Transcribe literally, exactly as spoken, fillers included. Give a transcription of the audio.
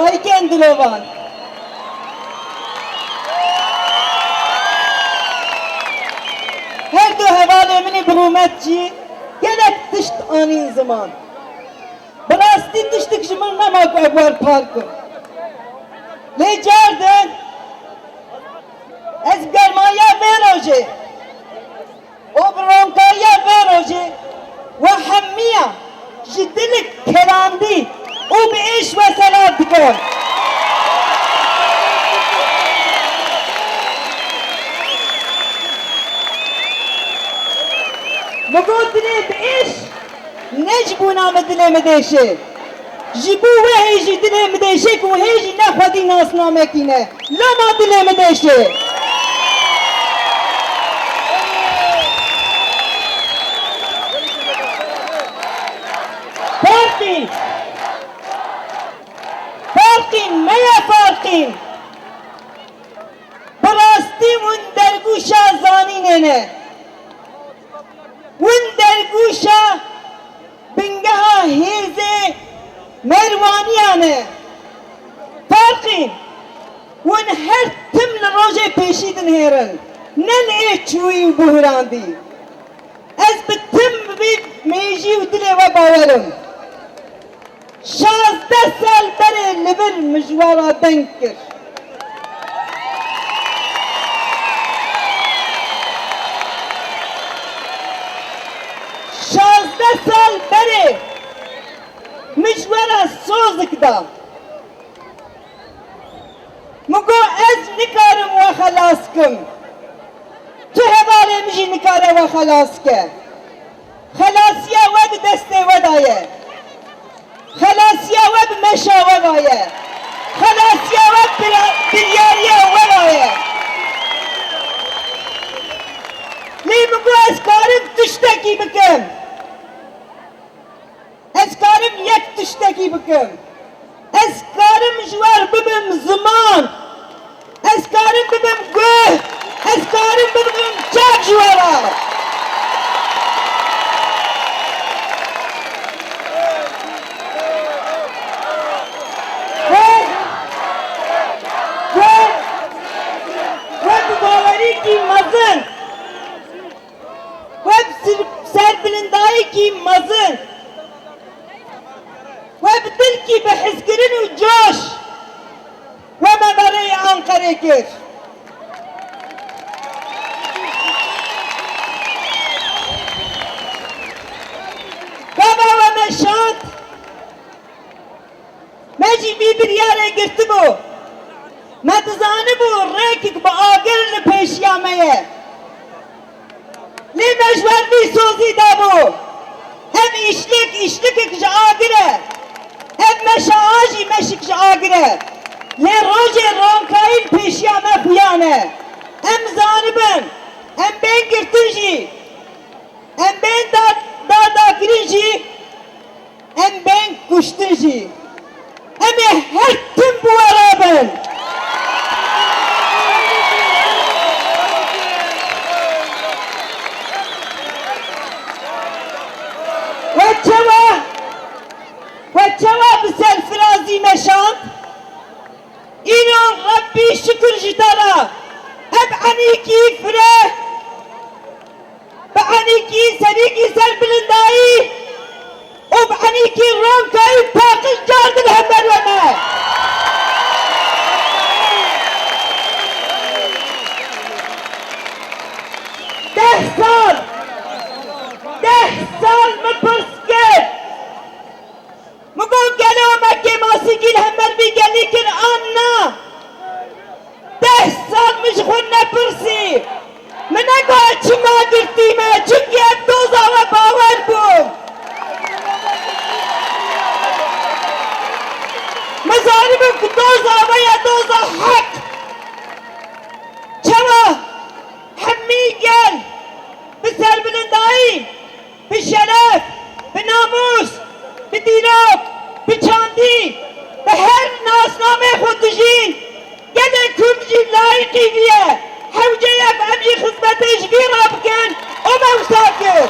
Dayikên dilovan. Her du hevalê min ê bi rûmet jî gelek tişt anîn ziman. Bi rastî tiştik ji min nema ku ez wer par kim. Lê cardin ez germaya vê rojê û bi ronkariya vê rojê we hemiya ji dilik kelandî û bi êş we selat dikim. Min got dilê bi êş. Ne ji bona min dilê min dêşê. Ji bo we hê jî dilê min dêşê ku hê jî ne xwedî nasnamekî ne. Loma dilê min dêşê. Farqîn. Farqîn, me ye Farqîn. Bi rastî hûn dergûşa zanînê ne. Hûn dergûşa bingeha hêzê Merwaniya ne. Farqîn, hûn her tim li rojê pêşî dinihêrin, ne li êçûyî û buhrandî. Ez bi tim bi vî mêjî û dilê we bawer im. Şazdeh sal berê li vir min ji we re deng kir. Şazdeh sal berê min ji we re sozik da. Min got, ez nikarim we xelas kim. Tu hevalê min jî nikare we xelas ke. Xelasiya we di destê we de ye. Xelasiya we bi meşa we ve ye. Xelasiya we bi bira-, biryariya we ve ye. Lê min got, ez karim tiştekî bikim. Ez karim yek tiştekî bikim. Ez karim ji we re bibim ziman. Ez karim bibim guh. Ez karim bibim çav ji we re. We, we, we bi bawerîkî mezin. We bi ser-, serbilindayekî mezin, we bi dilkî bi hizkirin û coş we me berê Anqerê kir. Gava we me şand, me jî vî biryarê girtibû. Me dizanibû rêkek bi agir li pêşiya me ye. Lê me ji wer vî sozî dabû. Ev îşlik, îşlikek ji agir e. Ev meşa a jî meşik ji agir e. Lê rojê ronkayî li pêşiya me xuya ne. Em zanibin, em bên girtin jî, em bên da-, dardakirin jî, em bên kuştin jî. Em ê her tim bi we re bin. We çawa, we çawa bi serfirazî meşand? Îro Rebbî şikir ji te re. Ev enîkî fire. Bi enîkî serîkî serbilindayî û bi enîkî ronkayî paqij cardin hember we me. Deh sal, deh sal min pirs kir. Min got, gelo me kêmasîkî li hember vî gelî kir an na? Deh sal min ji xwe nepirsî. Min negot çima girtî me, çimkî ez doza we bawer bûm. Min zanibû ku doza we ye, doza heq. Çawa hemî gel bi serbilindayî, bi şeref, bi namûs, bi dîrok, bi çandî, bi her nasnameyê xwe dijîn. Gelê Kurd jî layîqî vî ye. Hewce ye ku em jî xizmetê ji vî re bikin û me wisa kir.